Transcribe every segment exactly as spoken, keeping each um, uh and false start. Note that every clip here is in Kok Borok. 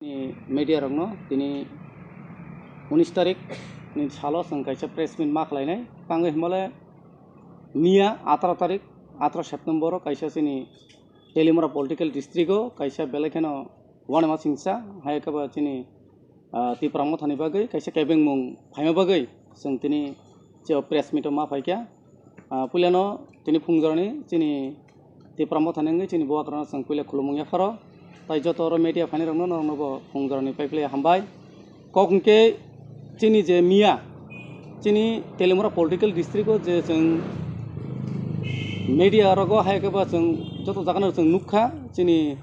Media rokno tini unis tarik ni salo chwng kaisa press meet ma khlainai. Tangwi himale miya ataro tarik, ataro September o kaisa chini Teliamura political district o kaisa belai kheno uanama singsa, hai khe ba chini, ah, Tipra Mothani bagwi kaisa kebengmung phaima bagwi chwng tini je press meet o ma phaikha. Ah, puilano tini phungjorani chini Tipra Mothani wngwi chini bubagrano chwng puila khulumung yapharo. Tai joto oro media phainai rokno norokno bo phungjorani paiphile hambai. Kok hwnkhe chini je miya, chini Teliamura political district o je chwng media rogo hai khe ba chwng joto jagano chwng nukha, chini,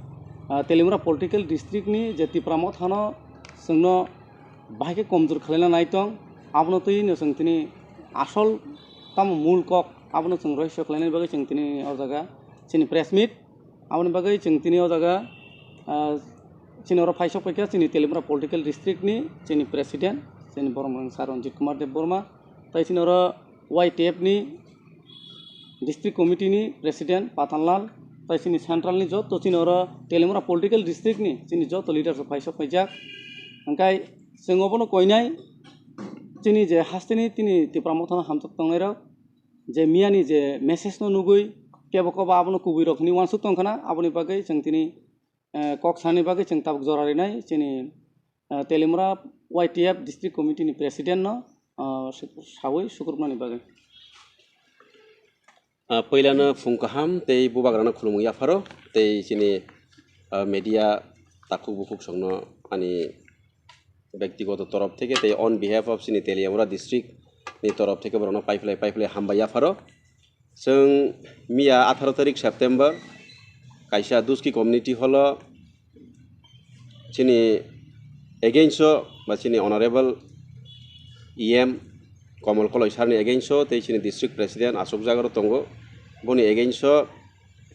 ah, Teliamura political district ni je Tipra Mothano chwngno bahai khe komjor khlaina nai tong, abono twi no chwng tini asol tamo mul kok abono chwng rohorso khlainani bagwi chwng tini o jaga chini press meet. Aboni bagwi chwng tini o jaga, ah, chini oro phaisok paikha chini Teliamura political district ni chini president, chini borok mung sir Ranjit Kumar Debbarma, tai chini oro Y T F ni district committee ni president Pathanlal, tai chini central ni joto chini oro Teliamura political district ni chini joto leaders rok phaisok paijak. Hwnkhe chwng obono koinai chini je hasteni tini Tipra Mothano hamjak tongnai rok, je miyani je message no nugwi kebo kobo abono kubui rok hinwi uansuk tongkhana, aboni bagwi chwng tini, eh, kok sanani bagwi chwng tabuk jora rinai chini, eh, Teliamura Y T F district committee ni president no, ah, su-, sawi sukrupnani bagwi. Ah, puilano phung kaham tei bubagrano khulumung yapharo tei chini, ah, media takhuk bukhuk songno ani bektigoto torof theke tei on behalf of chini Teliamura district ni torof theke borokno paiphlai paiphlai hambai yapharo. Chwng miya atharo tarik September kaisa Duski community hall o chini against o ba chini honorable E M Komol Koloi sir ni against o tei chini district president Ashok Jagaro tongo, boni against o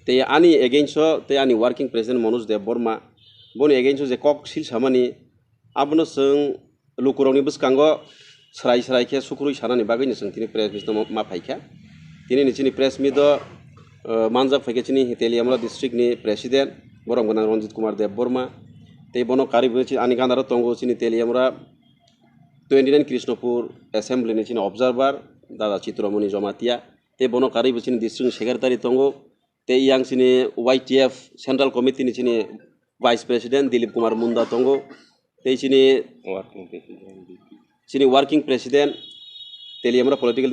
tei ani against o tei ani working president Manoj Debbarma, boni against o je kok sil samani, abono chwng lukurokni bwskango srai srai khe sukurui sanani bagwino chwng tini press meet no ma phaikha. Tini ni chini press meet o, uh, manjak phaikha chini Teliamura district ni president, borom gwnang Ranjit Kumar Debbarma, tei bono karwi bo chini ani gana ro tongo chini Teliamura twenty nine Krishnapur assembly ni chini observer, Dada Chitramoni Jamatia, tei bono karwi bo chini district ni secretary tongo, tei yang chini Y T F Central Committee ni chini Vice President Dilip Kumar Munda tongo, tei chini Working President. Chini Working President Teliamura Political